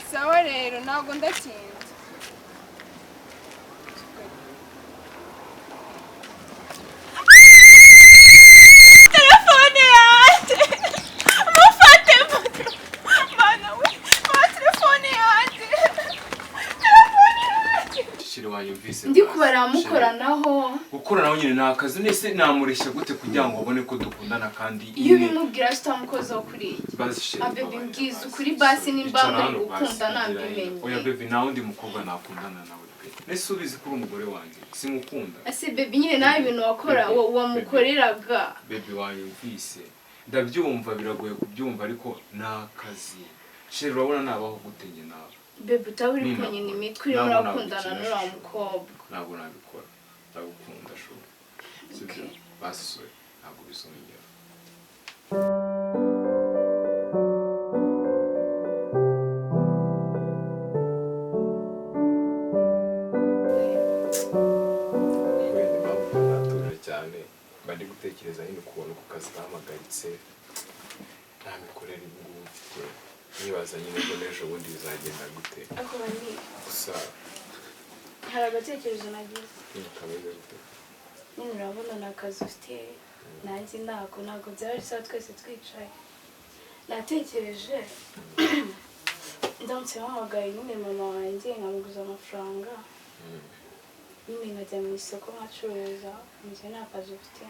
Sawa rero, ntabwo ndatinda. Telefone yanjye, mufate! Mana we, ma telefone yanjye, telefone yanjye! Chéri, wanyumvise? Ndi kubara mukoranaho. Gukoranaho nyine ni akazi. Nese namureshya gute kugira ngo abone ko dukundana kandi Iyo nyine ubimubwira se utamukozeho kuriya? Basi chéri, Ah, baby, mbabarira, mbwiza basi. ukuri basi nimba Icara muri hano basi, gukundana igira hino. mbimenye. Oya baby, nta wundi mukobwa nakundana nawe pe. Nese ubizi ko uri umugore wanjye, sinkukunda? Ese baby, nyine nawe ibintu wakora Baby, wamukoreraga. Baby, wanyumvise? Ndabyumva biragoye kubyumva, ariko ni akazi chéri. Urabona nabaho gute njye nawe? Baby, utaba uri Nina- kunyina imitwe, urimo Ntabwo urakundana nagukina, n'uriya chouchou. mukobwa. Ntabwo nabikora, ndagukunda chou, sibyo? Okay. Basi sorry, ntabwo bizongera. Wenda impamvu natuje cyane, mba ndi gutekereza nyine ukuntu ku kazi bampagaritse, nta mikorere ubu ngubu mfite, nibaza nyine ngo n'ejo bundi bizagenda gute. Ariko bani Gusa hari agatekerezo nagize. Nyine kameze gute? Nyine urabona ni akazi ufite, nanjye ntabwo byaba ari sawa twese twicaye. Natekereje ndamutse mpamagaye nyine mama wanjye nkamuguza amafaranga, nyine nkajya mu isoko nkacuruza mu gihe nta kazi ufite.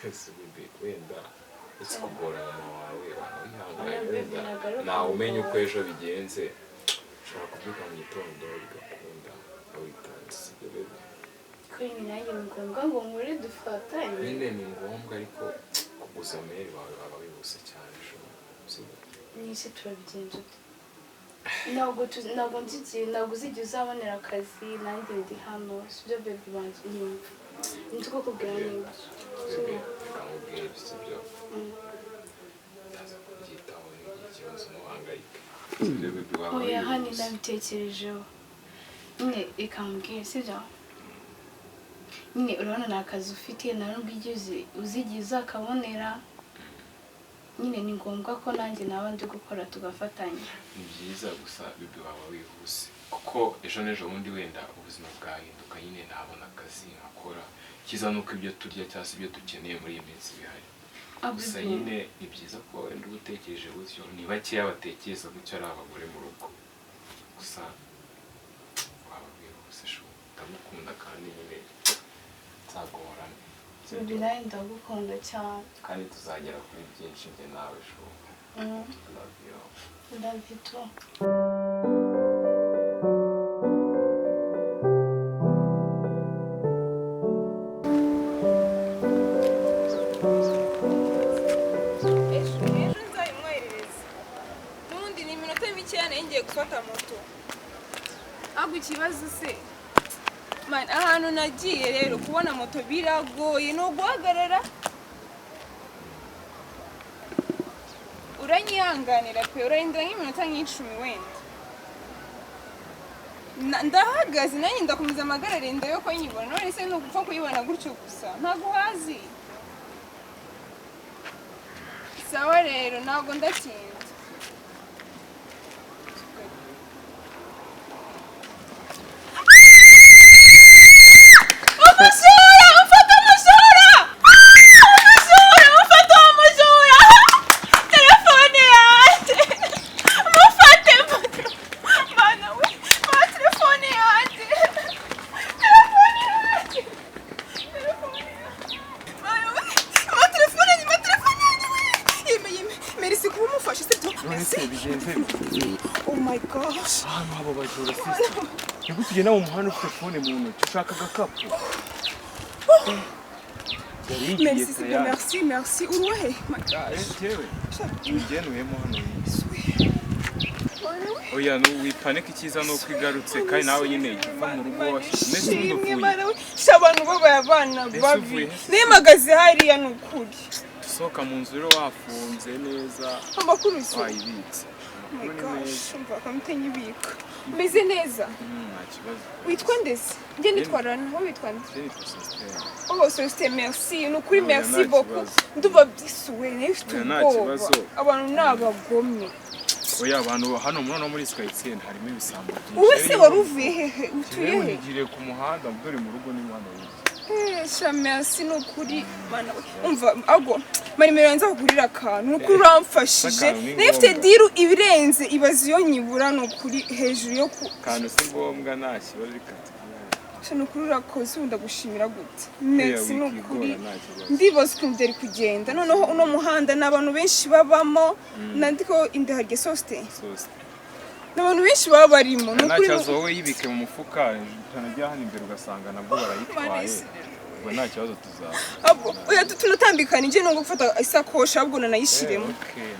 Ese baby, wenda ese kugora mama wawe wanawihanganye? Oya, baby, Wenda nagaruka ntawe umenya uko mugora. ejo bigenze. Ushobora kubyuka mu gitondo bigakunda witanze, sibyo baby? Kuri nyine nanjye ni ngombwa ngo nkore dufatanye. Nyine ni ngombwa, ariko kuguza mère wawe waba wihuse cyane ushobora, sibyo? N'isi turabigenza ute? Ntabwo nzi igihe, ntabwo uzi igihe uzabonera akazi, nanjye ndi hano, sibyo baby? Banjye nyumva, nzi ko kubwira nibyo. Baby, reka nkubwire, sibyo? Ndaza kubyitaho, ntugire ikibazo, ntuhangayike, sibyo baby? Waba Oya hani, wihuse. nabitekerejeho nyine, reka nkubwire, sibyo? Nyine urabona ni akazi ufite, nta nubwo ijya uzi igihe uzakabonera. Nyine ni ngombwa ko nanjye naba ndi gukora tugafatanya. Ni byiza, gusa baby waba wihuse, kuko ejo n'ejo bundi wenda ubuzima bwahinduka, nyine nabona akazi nkakora. Icyiza ni uko ibyo turya cyangwa se ibyo dukeneye muri iyi minsi bihari. Ah, Gusa baby. nyine ni byiza kuba wenda uba utekereje gutyo. Ni bakeya batekereza gutyo ari abagore mu rugo. Gusa waba wihuse chou. Ndagukunda kandi nyine nzaguhorane. Baby, nawe ndagukunda cyane. Kandi tuzagera kuri byinshi njye nawe chou. Love you. Love you too. Ejo ejo nzabimwoherereza. N'ubundi ni iminota mikeya, nayo ngiye gufata moto. Ahubwo ikibazo se man, ahantu nagiye rero kubona moto biragoye, ni uguhagarara. Uranyihanganira pe, urarindira nk'iminota nk'icumi wenda. Ndahagaze nanjye, ndakomeza amagarare ndebe ko nyibona. None se ni ugupfa kuyibona gutyo gusa? Ntabwo uhazi. Sawa rero, ntabwo ndatinda. Umujura! Mufate umujura! Umujura! Mufate uwo mujura! Telefone yanjye! Mufate! Mana we, ma telefone yanjye! Telefone yanjye! Telefone yanjye! Mana we, ma telefone yanjye! Ma telefone yanjye we! Yeme yeme, merci kuba umufashe, sibyo? None se bigenze bite? Oh my gosh! Ahantu haba abajura sister. Ni gute ugenda mu muhanda ufite phone mu ntoki? Ushaka agakapu? Yari yigiye Merci, sibyo? tayari. Merci, merci. Uruhe? My gosh! Jewe ngenuyemo hano hirya. Oya, wipanike, icyiza ni uko igarutse, kandi nawe nyine uva mu rugo washyize. Mbese ubundi Shimwe uvuye Mana we! Sha, abantu babaye abana Mbese babi. uvuye he? Nimagaze hariya, ni ukuri. Usohoka mu nzu rero wafunze neza? Amakuru se? Wayibitse? Oh my Amakuru ni gosh, meza. umva kamite nyibika. Meze neza. Nta kibazo. Witwa ndese? Njye nitwa Rana, wowe witwa nde? Njye nitwa Sosthene. Oh, Sosthene, merci. Ni ukuri Oya, merci nta beaucoup. kibazo. Ndumva byisuwe, nayo mfite Oya, nta ubwoba. kibazo. Abantu ni abagome. Oya, abantu hano muri no muri Skytsen harimo ibisambo byinshi. Wowe se wari uvuye hehe? Utuye Yewe he? nigiriye ku muhanda, dore mu rugo ni hano hirya. Eh, sha merci, ni ukuri mana we. Umva ago marimero yanze kugurira akantu, ni ukuri uramfashije. Akantu ni Nayo ifite ngombwa. diru ibirenze, ibaze iyo nyibura, ni ukuri hejuru yo ku Kantu si ngombwa, nta kibazo, reka tugire. Sha, ni ukuri urakoze, ubu ndagushimira gute? Merci, ni ukuri. Wikigora, nta kibazo. Ndibaza ukuntu byari kugenda noneho uno muhanda ni abantu benshi babamo, nandiko indaharye soste Sose. ni abantu benshi baba barimo, ni Nta ukuri. kibazo, wowe yibike mu mufuka, utanajya hano imbere ugasanga nabwo barayitwaye. Ubwo nta kibazo tuzaba. Abo oya, tunatambikana njye nubwo gufata isakoshi ahubwo nanayishiremo. Okay.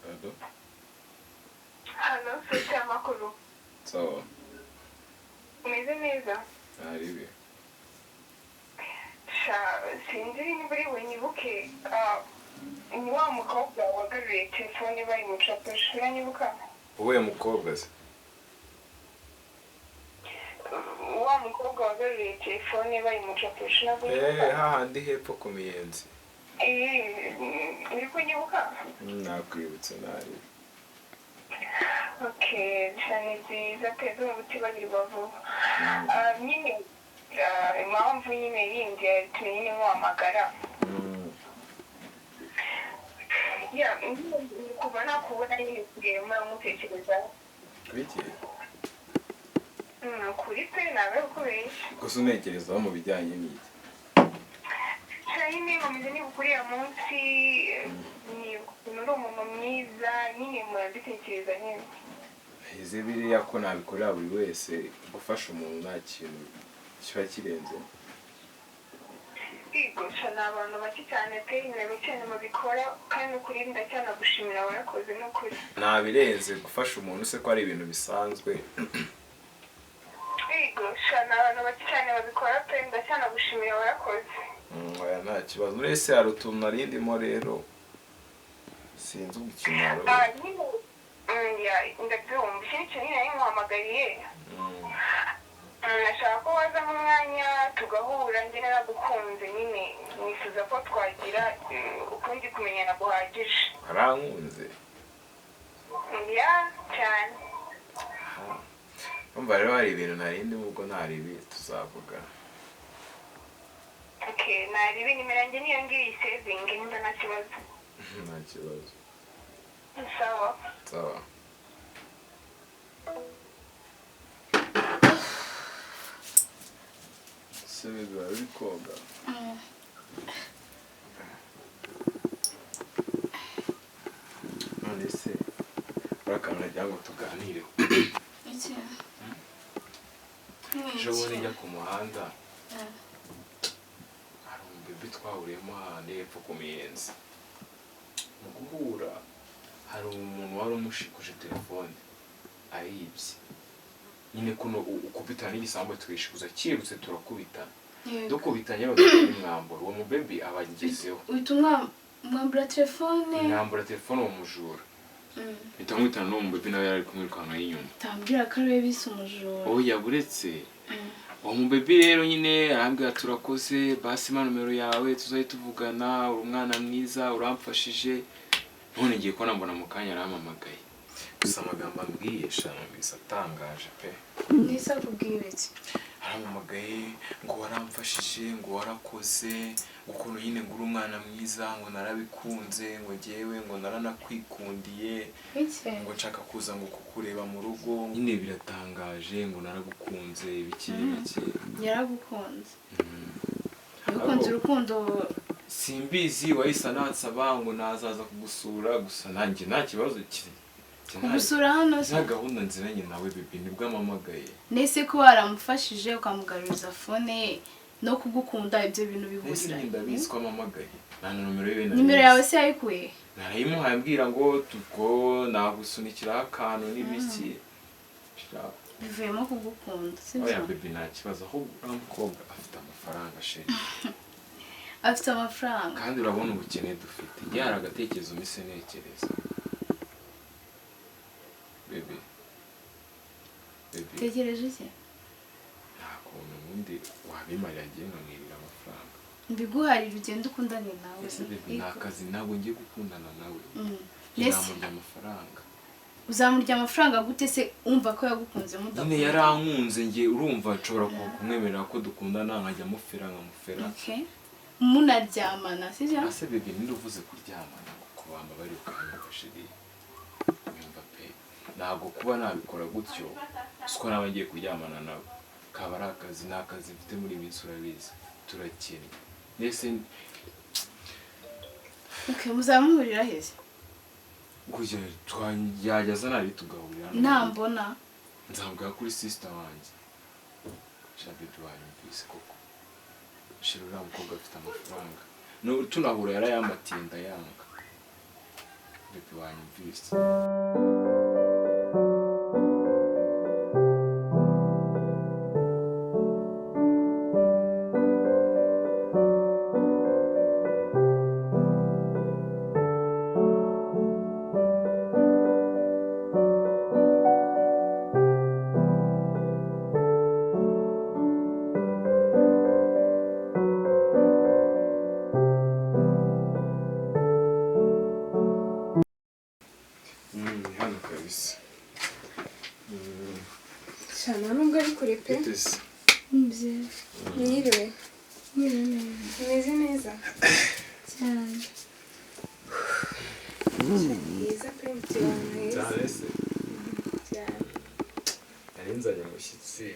Ado, Hano, sosiyete amakuru. Sawa. Umeze neza? Ntaribi. Sha, sinzi niba uri bunyibuke. Ah, ni wa mukobwa wagaruye telefone bayimucapisha, uranyibuka? Uwuhe mukobwa se? Wa mukobwa wagaruye telefone bayimucapisha, ntabwo Eh, unyibuka? hahandi hepfo ku miyenzi. Eh, uri kunyibuka? Nakwibutse, ntaribi. Okay, sha, ni byiza pe, ndumva utibagirwa vuba. Ah, nyine impamvu nyine yindi yatumye nyine nkuhamagara, ya nyine kuva nakubona nyine nsigaye mutekerezaho. Biki? Kuri pe, ntabwo kubeshya. Gusa unekerezaho mu bijyanye n'iki? Nyine nkomeze nibuka uriya munsi, ni ukuntu uri umuntu mwiza, nyine murabitekereza nyine. Izi biriya ko nabikorera buri wese, gufasha umuntu nta kintu kiba kirenze. Kwigosha ni abantu bake cyane pe, ni bake cyane babikora, kandi ukuri ndacyanagushimira, warakoze ni ukuri. Nta birenze gufasha umuntu se ko ari ibintu bisanzwe. Kwigosha ni abantu bake cyane babikora pe, ndacyanagushimira, warakoze. Oya, nta kibazo. Urese hari utuntu nari ndimo rero, sinzi umukino. Ah, nyine ya, ndabyumva. Ikindi kintu nyine nari nkuhamagariye, nashaka ko waza nk'umwanya tugahura, njye naragukunze nyine, nifuza ko twagira ukundi kumenyana guhagije. Warankunze? Ya, cyane. Umva rero, hari ibintu nari ndimo, ubwo ntari ibi tuzavuga. Okay, naribi nimero yanjye niyo ngiyo, isevinge nimba nta kibazo. Nta kibazo. Sawa. Sawa. Se biba uri koga? None se urakantu nagira ngo tuganireho. Iki? Ejo bundi njya ku muhanda, hari umubebe twahuriyemo hahandi hepfo ku miyenzi. Mu guhura hari umuntu wari umushikuje telefone ayibye nyine, kuno ukubitana n'igisambo twishikuza cyirutse, turakubita, dukubitanye bagahita uwo mubebi aba agezeho. Uhita umwambura telefone? Mwambura telefone uwo mujura, mpita nkubitana n'uwo mubebi, nawe yari ari kumwirukanka y'inyuma. Tambwira ko ariwe bise umujura. Oya, buretse. Uwo mubebi rero nyine arambwira: "Turakoze, basi mpa nomero yawe tuzajye tuvugana, uri umwana mwiza, uramfashije." None ngiye kubona mbona mu kanya arampamagaye. Gusa amagambo ambwiye, sha, numvise atangaje pe. Nisa akubwira iki? Arampamagaye ngo waramfashije, ngo warakoze, ngo ukuntu nyine ngo uri umwana mwiza, ngo narabikunze, ngo njyewe ngo naranakwikundiye. Iki? Ngo nshaka kuza ngo kukureba mu rugo nyine, biratangaje, ngo naragukunze, ibiki n'ibiki. Yaragukunze, yagukunze urukundo. Simbizi, wahise anansaba ngo nazaza kugusura, gusa nanjye nta kibazo Kugusura hano se? Nta gahunda nziranye nawe baby, nibwo amamagaye. Nese ko waramufashije ukamugaruriza phone ye no kugukunda, ibyo bintu Nese bihurira? Nyine ndabizi ko amamagaye, nta na nomero ye. Nimero yawe se yayikuye? Narayimuhaye, ambwira ngo tuko nagusunikiraho akantu n'ibiki. Sha, Bivuyemo kugukunda, sibyo? Oya baby, nta kibazo, ahubwo uriya mukobwa afite amafaranga, chérie. Afite amafaranga. Kandi urabona ubukene dufite. Njye hari agatekerezo mise ntekereza, baby, baby. Tekereje iki? Nta kuntu ubundi wabimarira, agiye nkamwirira amafaranga. Mbiguharira ugende ukundane nawe? Ese baby, ni akazi, ntabwo ngiye gukundana nawe. Nese Nzamurya amafaranga. Uzamurya amafaranga gute se, umva ko yagukunze Nyine mudakunda? Yarankunze njye, urumva nshobora kumwemerera ko dukundana, nkajya mufera nkamufera. Okay, munaryamana, sibyo? Ase baby, ninde uvuze kuryamana? Kuko bamba bari ukanyumva, chérie, nyumva pe, ntabwo kuba nabikora gutyo siko naba ngiye kuryamana nawe. Kaba ari akazi, ni akazi mfite muri iyi minsi, urabizi turakennye ndetse. Okay, muzamuhurira heza? Kujya yajya aza nabi tugahurira hano. Nambona. Nzabwira kuri sister wanjye. Sha baby, wanyumvise koko, shira uriya mukobwa afite amafaranga. No tunahura yarayambatiye ndayanga. Baby, wanyumvise? Ni hano kabisa. Cyane, nubwo ari kure pe. Bite se? Mwiriwe. Meze neza. Cyane. Heza pe, mutuye ahantu heza. Cyane se. Cyane. Nari nzanye umushyitsi.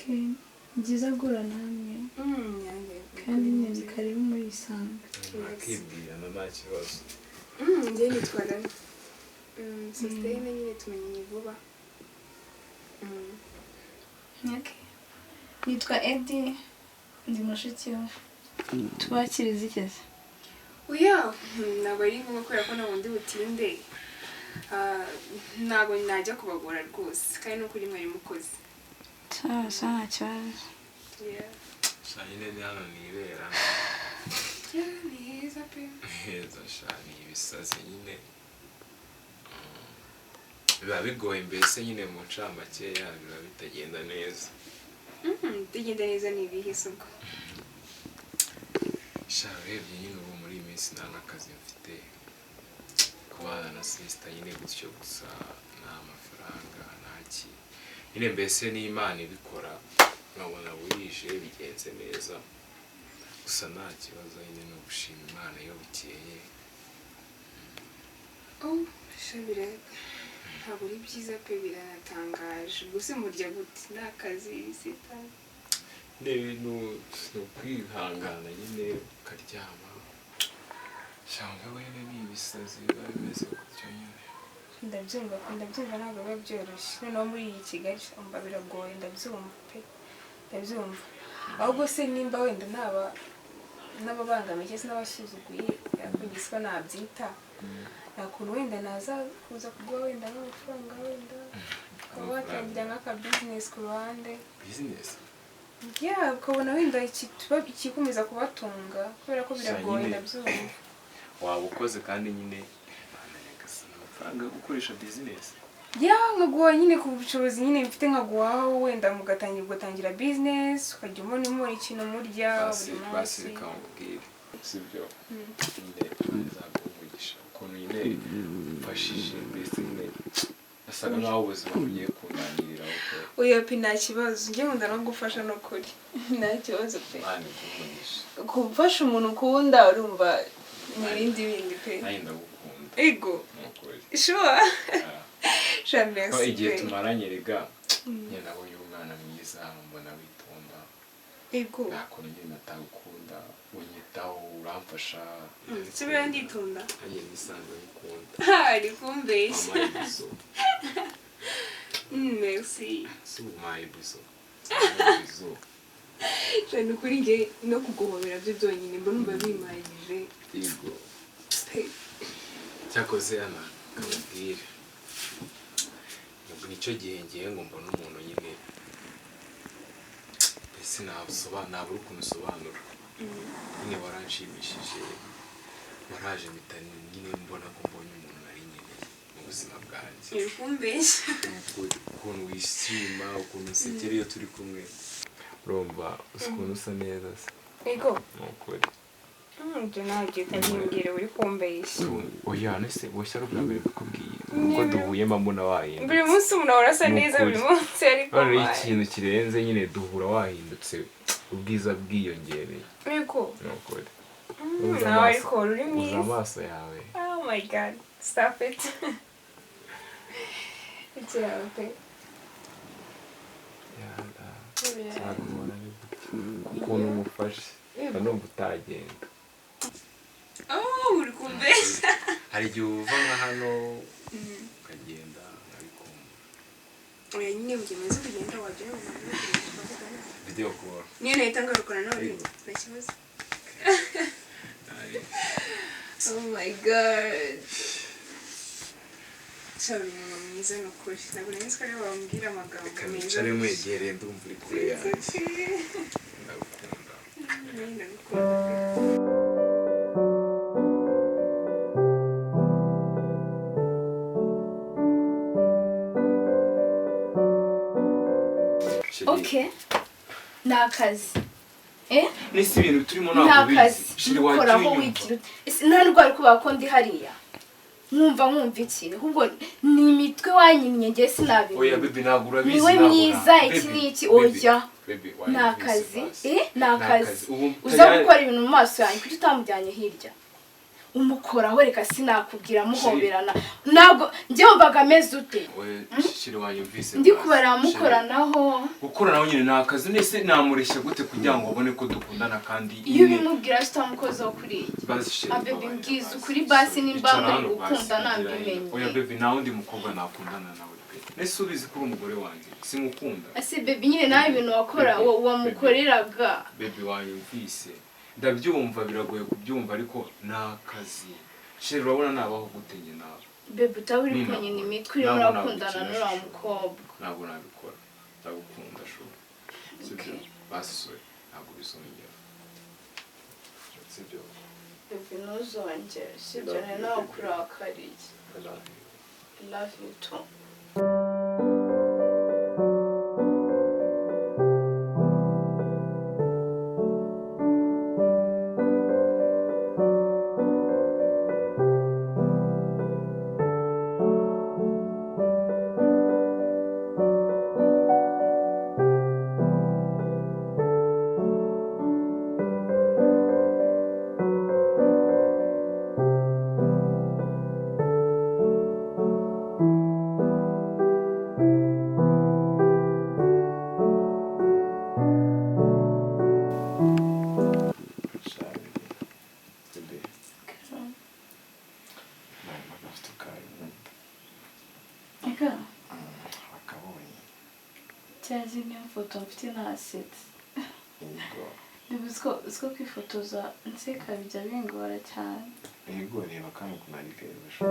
Ni byiza guhura namwe. Yanjye. Kandi nyine karibu muri isanga. Nakibwirana, nta kibazo. Njye nitwa Rami. Sositene nyine tumenyanye vuba. Okay. Nitwa Edi, ndi mushiki we. Tubakiriza ikeze? Oya, ntabwo ari ngombwa kubera ko ntabwo ndi butinde. Ah, ntabwo najya kubagora rwose, kandi n'ukuri mwari mukozi. Sawa sawa, nta kibazo. Yeah. Sha, nyine ni hano nibera. Yeah, ni heza pe. Heza sha, ni ibisazi nyine. Biba bigoye mbese nyine, mu ncamake biba bitagenda neza. Bitagenda neza ni ibihe se ubwo? Sha, urebye nyine ubu muri iyi minsi nta n'akazi mfite, kubana na sister nyine gutyo gusa, nta mafaranga, nta ki nyine, mbese n'Imana ibikora nkabona burije bigenze neza gusa, nta kibazo nyine, ni ugushima Imana iyo bukeye. Oh, sha, ntabwo ari byiza pe, biranatangaje. Gusa murya gute nta kazi sita? Ni ibintu, ni ukwihangana nyine ukaryama cyangwa wene, ni ibisazi biba bimeze gutyo nyine. Ndabyumva pe, ndabyumva, ntabwo biba byoroshye noneho muri iyi Kigali, umva biragoye, ndabyumva pe, ndabyumva. Ahubwo se nimba wenda naba n'ababangamiye cyangwa se n'abasuzuguye, ariko nabyita, nta kuntu wenda naza kuza kuguha wenda nk'amafaranga, wenda ukaba watangira nk'aka business ku ruhande? Business? Yeah, ukabona wenda ikikomeza kubatunga, kubera ko biragoye. Nyine. Ndabyumva. Waba ukoze, kandi nyine Imana nyagasani, amafaranga yo gukoresha business? Ya, nkaguha nyine ku bushobozi nyine mfite, nkaguhaho wenda mugatangira, ugatangira business, ukajya ubona umubona ikintu murya Basi. buri Basi. munsi. Reka nkubwire, sibyo? Nyine nzaguha umugisha ukuntu nyine mfashije, mbese nyine nasaga nkaho ubuzima bugiye kundangiriraho pe. Oya pe, nta kibazo, njye nkunda no gufasha, no kuri nta kibazo pe. Imana iguhe umugisha. Gufasha umuntu ukunda, urumva ni ibindi bindi pe. Nanjye ndagukunda. Ego. Ni ukuri. Sure. Ah. Sha, Ko merci igihe pe. tumaranye rega, nyine nabonye umwana mwiza, mbona witonda. Ego. Nta kuntu nyine natagukunda, unyitaho, uramfasha. Subira nditonda. Nanjye nisanzwe ngukunda. Ari kumbeshya. Wampaye bizo. Merci. Si umpaye bizo. Wampaye bizo. Cyane kuri njye no kuguhobera byo byonyine mbona umva bimagije. Yego. Pe. Cyakoze ana kamubwire. Ubwo nicyo gihe ngiye ngo mbone umuntu nyine. Mbese nabura ukuntu usobanura. Nyine waranshimishije. Waraje mpita nyine mbona ko mbonye umuntu nari nkeneye mu buzima bwanjye. Uri kumbeshya. Ukuntu wishima, ukuntu usekera iyo turi kumwe. Urumva uzi ukuntu usa neza se. Ego. Ni ukuri. Ibyo ntabyo utabimbwira uri kumbeshya. Oya nese boshya ari ubwa mbere mbikubwiye. Ubwo duhuye mba mbona wahindutse. Buri munsi umuntu ahora asa Ni neza buri ukuri. munsi ariko. Noneho ikintu kirenze nyine duhura wahindutse ubwiza bwiyongereye. Ego. Ni ukuri. Nawe ariko uri Uza mwiza. amaso yawe. Oh my god, stop it. It's okay. Yala. Nzagumana ni gutya. Ukuntu umufashe. Mba numva utagenda. Oh, uri kumbeshya. Hari igihe uva nka hano ukagenda nkabikumbura. Oya nyine ugemeze kugenda wagera mu rugo tukavugana. Video call. Niyo nahita ngarukana nawe Yego. nta kibazo. Oh my god. Cyari umuntu mwiza ni ukuri. Ntabwo nari nzi ko ariwe wambwira amagambo Reka meza. nicare mwegereye ndumva uri kure yanjye. Ndagukunda. Nanjye ndagukunda pe. Chérie, Okay. Ni akazi. Nese ibintu turimo Ni ntabwo ubizi. akazi. Sheri wajya Mukoraho unyumva. wigira ute? Ese nta ndwara kubera ko ndi hariya. Nkumva iki? Ahubwo ni imitwe wanyinnye njye Oya sinabimenya. baby ntabwo urabizi. Niwe ntabwo mwiza nta- iki Baby, n'iki baby, oya. baby, Ni wayumvise akazi. basi. Ni akazi. Ubu Uza tayari- gukora ibintu mu maso yanjye kuki utamujyanye hirya? Umukoraho reka sinakubwira muhoberana. Ntabwo njye wumvaga ameze ute? Oya, Sheri wanyumvise Ndi basi. kubara Sheri, mukoranaho. gukoranaho nyine ni akazi nese namureshya gute kugira ngo abone ko dukundana kandi Iyo nyine ubimubwira se utamukozeho kuriya. basi Sheri Ah, baby, mbabarira, mbwiza basi. ukuri basi nimba Icara muri hano basi, gukundana igira hino. mbimenye. Oya baby nta wundi mukobwa nakundana nawe pe. Nese ubizi ko uri umugore wanjye sinkukunda. Ese baby nyine nawe ibintu wakora Baby, wamukoreraga. Baby wanyumvise. Ndabyumva biragoye kubyumva ariko ni akazi. Sheri urabona nabaho gute njye nawe. Baby utaba uri Nina- kunyina imitwe urimo ntabwo urakundana nagukina, n'uriya shusho. mukobwa. Ntabwo nabikora. Ndagukunda shu. Sibyo? Okay. Basi sorry. Ntabwo bizongera. Sibyo? Baby ntuzongere sibyo Love nari you, baby. nakurakariye. I love you. I love you too. Shari. Baby. Nawe magafite ukayikunda. Eka Wakabonye. cyazi niyo foto mfite nasetse. Yego. Baby uziko kwifotoza nseka bijya bingora cyane. Yego reba kano ukuntu ari keza shu.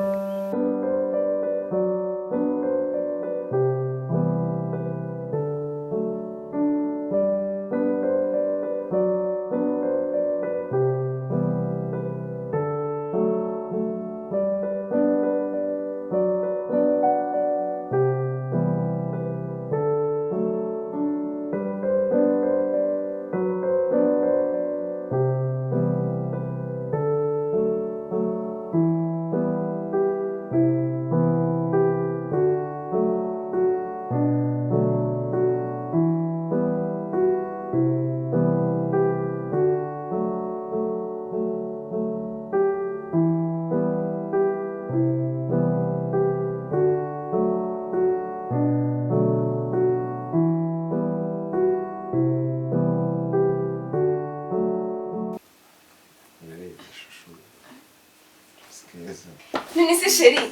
Chéri,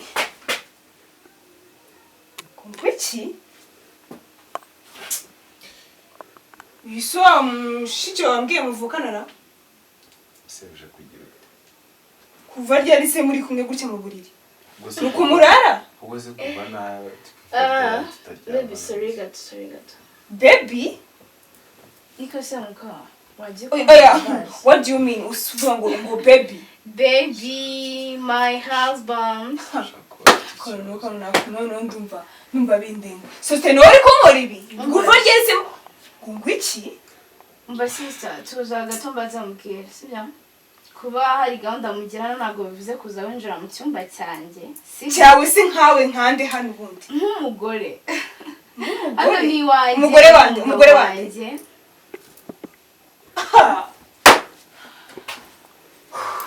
kuki uyu si wa mushiki wawe wambwiye muvukana na? Sebuje kugira ute? Kuva ryari se muri kumwe gutya mu buriri? Ubwo se Ni ukumurara? Ubwo se kuva nawe Ah, baby, sorry gato, sorry gato. Baby. Niko se muka wagiye Oya, oya, what do you mean usuvuga ngo baby? Baby, my husband. Kono noneho ndumva bindenga. Sosite, niwe uri kunkora ibi kuva ryari se ngo iki? Umva sister, tuza gato mbaza mubwire, sibyo? Kuba hari gahunda mugirana ntabwo bivuze kuza winjira mu cyumba cyanjye, sibyo? Cyawe si nkawe nkande hano ubundi? Nk'umugore. Hano ni iwanjye. Umugore wanjye, umugabo umugore wanjye. wanjye.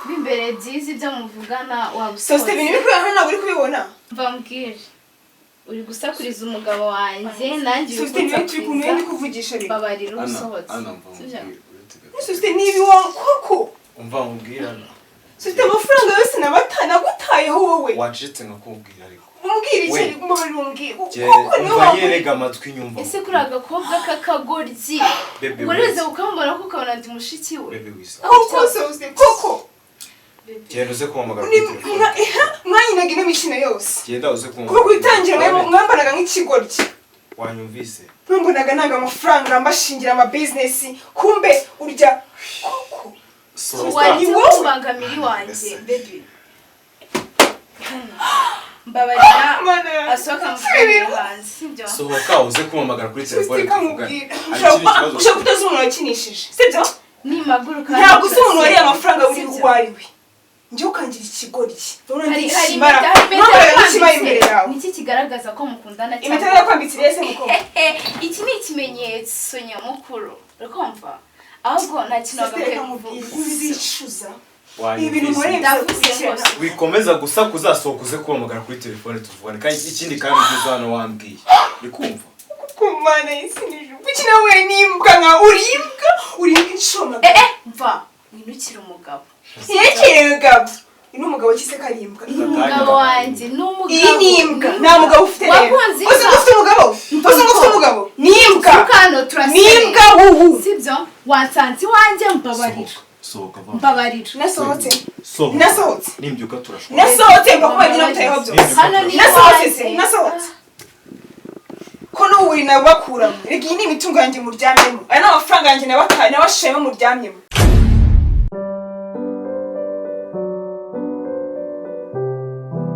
Bimbere byiza ibyo muvugana waba Sosite, ibintu usohotse. biri kubera hano ntabwo uri kubibona? Mva mbwire. Uri gusakuriza umugabo wanjye, nanjye uri Sosite, niwe turi kumwe, kunsakuriza. ndi kuvugisha rero. Mbabarira Ana, usohotse. Ana, mva Sibyo? nkubwire, uretse gato. Sosite, niba iwa koko. Umva nkubwire, Ana. Sosite, amafaranga yose nagutayeho wowe. Wacecetse nkakubwira ariko. Umbwira iki? We. Ariko mbabarira umbwire Jye- koko niwe umva waguriye. yerega amatwi nyumva. Ese kuri agakobwa k'akagoryi Bebe, ureze wese. ukambona ko ukabona ndi mushiki we? Bebe, wisa. Koko Sosite, koko. Genda uze kumpamagara kuri telefone. Mwanyinaga ino mikino yose. Genda uze Kuva kumpamagara. ku itangira mwambanaga nk'ikigoryi. Wanyumvise? Mwambonaga nanga amafaranga, mbashingira ama business, kumbe urya koko. Sohoka. Wari Ni wowe. kumbangamira iwanjye, baby. Mbabarira. Mana yanjye. Asohoka mukuganira hanze, sibyo? Sohoka uze kumpamagara kuri telefone Sosite, tuvugane. kamubwira. Hari ikindi kibazo? Ushobora kutazi umuntu wakinishije, sibyo? Nimaguruka. Ntabwo uzi umuntu wariye amafaranga uri Sibyo? uwo ari we. Njye ukangira ikigoryi, urabona Hari ndi hari ikimara. impeta, hari impeta Mwambaraga nk'ikimara imbere yakwambitse. yawe. Niki kigaragaza ko mukundana? Impeta yakwambitse iriya se mukobwa? Iki ni ikimenyetso nyamukuru, urikumva? Ahubwo nta kintu Sosite, wagakwiye reka nkubwire, kuvuga. uzicuza ibi bintu Wanyumvise? nkoreye. Ndavuze bizakurikirana. rwose. Wikomeza gusakuza, sohoka uze kumpamagara kuri telefone tuvugane. Kandi ikindi kandi ugeze hano wambwiye, uri kumva? Ku Mana y'isi n'ijuru, kuki nawe n'imbwa nka uri imbwa, uri imbwa inshuro. Eh eh, mva winukire umugabo. Yerekeye gabo, uyu ni umugabo kise ko ari imbwa. Ni umugabo wanjye, ni umugabo. Iyi ni imbwa, nta mugabo ufite rero. Wakunze Uzi ngo ufite umugabo? Uzi ngo ufite umugabo? Ni imbwa. Hano Ni turasere. imbwa wuhu. Sibyo? Wansanze iwanjye, mbabarira. Sohoka, sohoka va. Mbabarira. Nasohotse. Sohoka. Nasohotse. Nimbyuka turashwana. Nasohotse mva kuba ngira mutayeho byose. Hano ni Nasohotse se? iwanjye. Nasohotse ko n'ubu uri nabakuramo. Reka, iyi ni imitungo yanjye muryamyemo, aya ni amafaranga yanjye nabataye, nabashayemo muryamyemo.